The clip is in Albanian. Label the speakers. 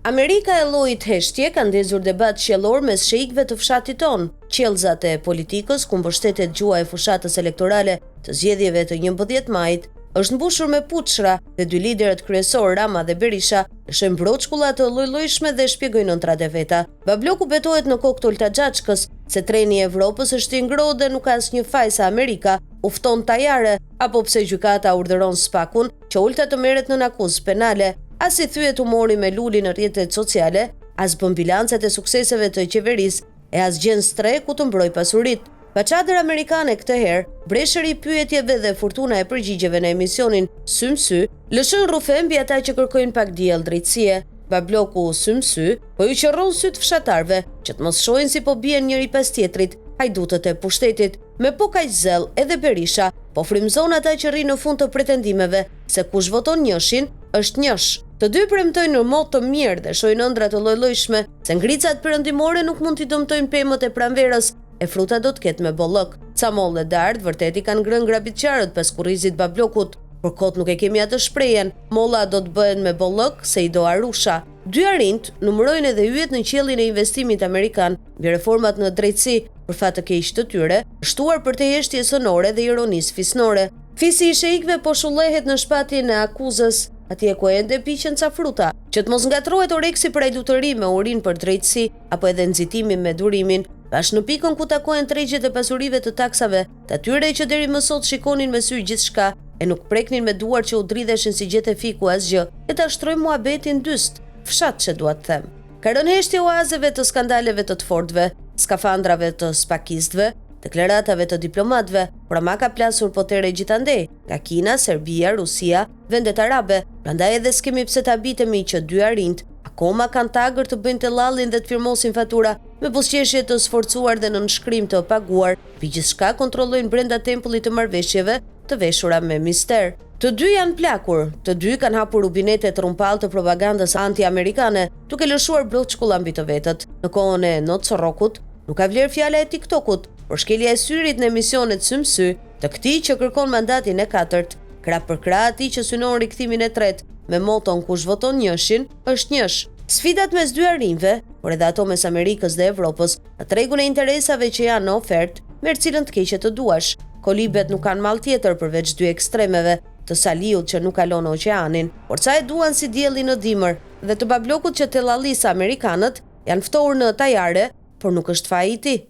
Speaker 1: Amerika e llojit heshtje ka ndezur debat qiellor mes sheikëve të fshatit tonë. Qiellzat e politikës, ku mbështetet gjuha e fushatës elektorale të zgjedhjeve të 11 majit, është mbushur me puçra dhe dy liderët kryesorë Rama dhe Berisha lëshojnë broçkulla të llojllojshme dhe shpjegojnë ëndrrat e veta. Babloku betohet në kokë të Olta Xhaçkës se treni i Evropës është i ngrohtë dhe nuk ka asnjë faj se Amerika u fton tajare, apo pse gjykata urdhëron SPAK-un që Olta të merret nën akuzë penale. As i thyhet humori me Lulin në rrjetet sociale, as bën bilancet e sukseseve të qeverisë e as gjen strehë ku të mbrojë pasuritë. Pa çadër amerikane këtë herë, breshëri i pyetjeve dhe furtuna e përgjigjeve në emisionin Sy m'sy, lëshojnë rrufe mbi ata që kërkojnë pak diell drejtësie. Babloku sy m'sy, po ju qërron sytë fshatarëve, që të mos shohin si po bien njëri pas tjetrit hajdutët e pushtetit. Me po kaq zell edhe Berisha po frymëzon ata që rrinë në fund të pretendimeve se kush voton njëshin, është njësh. Të dy premtojnë mot të mirë dhe shohin ëndrra të llojllojshme se ngricat perëndimore nuk mund t'i dëmtojnë pemët e pranverës e fruta do të ketë me bollëk. Ca mollë e dardhë vërtet i kanë ngrënë grabitqarët pas kurrizit Bablokut, por kot nuk e kemi atë shprehjen, molla do të bëhen me bollëk se i do arusha. Dy arinjtë numërojnë edhe yjet në qiellin e investimit amerikan mbi reformat në drejtësi, për fat të keq të tyre, shtuar përtej heshtjes hënore dhe ironisë fisnore. Fisi i sheikëve po shullehet në shpatin e akuzës, atje ku ende piqen ca fruta. Që të mos ngatërrohet oreksi për hajdutëri me urinë për drejtësi, apo edhe nxitimi me durimin, bash në pikën ku takohen tregjet e pasurive të taksave, të atyre që deri më sot shikonin me sy gjithçka e nuk preknin me duar që u dridheshin si gjethe fiku asgjë, e ta shtrojmë muhabetin dyst, fshat që dua të them. Ka rënë heshtje oazeve të skandaleve të të fortëve, skafandrave të spakistëve, deklaratave të diplomatëve, por ama ka plasur potere gjithandej, nga Kina, Serbia, Rusia, vendet arabe, prandaj edhe s'kemi pse të habitemi që dy arinjtë akoma kanë tagër të bëjnë tellallin dhe të firmosin fatura me buzëqeshje të sforcuar dhe nënshkrim të paguar, mbi gjithçka kontrollojnë brenda tempullit të marrëveshjeve të veshura me mister. Të dy janë plakur, të dy kanë hapur rubinetet rrumpallë të propagandës anti-amerikane, duke lëshuar broçkulla mbi të vetët. Në kohën e Noc Rrokut, nuk ka vlerë fjala e TikTokut, por shkelja e syrit në emisionet sy m'sy, të këtij që kërkon mandatin e katërt, krah për krah atij që synon rikthimin e tretë, me moton kush voton njëshin, është njësh. Sfidat mes dy arinjve, por edhe ato mes Amerikës dhe Evropës, në tregun e interesave që janë në ofertë, merr cilën të keqe të duash. Kolibet nuk kanë mall tjetër përveç dy ekstremeve, të Saliut që nuk kalon oqeanin, por ca e duan si diellin në dimër, dhe të Bablokut që tellallis amerikanët janë ftohur në tajare, por nuk është faji i tij.